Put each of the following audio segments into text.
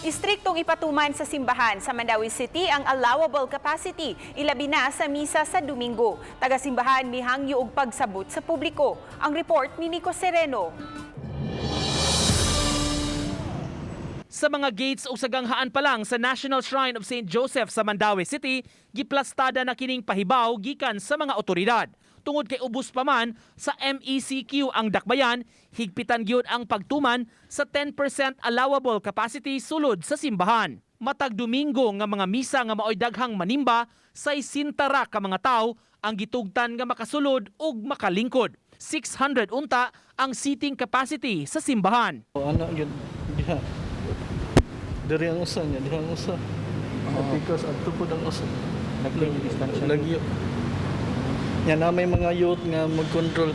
Istriktong ipatuman sa simbahan sa Mandaue City ang allowable capacity, ilabi na sa misa sa Domingo. Taga-simbahan mihangyo og pagsabot sa publiko. Ang report ni Nico Sereno. Sa mga gates o sa ganghaan pa lang sa National Shrine of St. Joseph sa Mandaue City, giplastada na kining pahibaw gikan sa mga otoridad. Tungod kay ubos pa man sa MECQ ang dakbayan, higpitan gyud ang pagtuman sa 10% allowable capacity sulod sa simbahan. Matag Domingo nga mga misa nga maoy daghang manimba, 60 ra ka mga tawo ang gitugtan nga makasulod ug makalingkod. 600 unta ang seating capacity sa simbahan. O ana gyud diha. Diri ang usa niya, diha ang usa. At because adto pud ang usa. Lagi. Nya na may mga youth nga mag-control.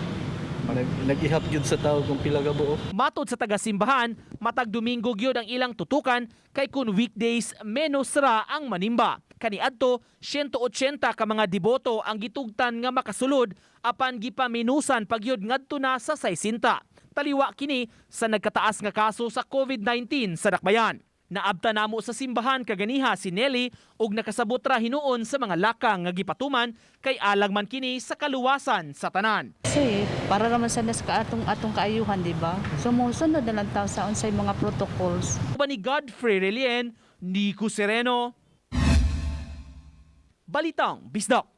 Nag-ihap gyud sa tao kung pila ka buok. Matod sa taga-simbahan, matag Domingo gyud ang ilang tutukan kay kun weekdays menos ra ang manimba. Kaniadto, 180 ka mga deboto ang gitugtan nga makasulod apan gipaminusan pagyud ngadto na sa 60. Taliwa kini sa nagkataas nga kaso sa COVID-19 sa dakbayan. Naabta namo sa simbahan kaganiha si Nelly ug nakasabot ra hinuon sa mga lakang nga gipatuman kay alang man kini sa kaluwasan sa tanan. Kasi para naman sa nas ka atong atong kaayuhan, di ba? So mosunod na lang ta sa unsay mga protocols. Uban ni Godfrey Relien, Nico Sereno. Balitang Bisdak.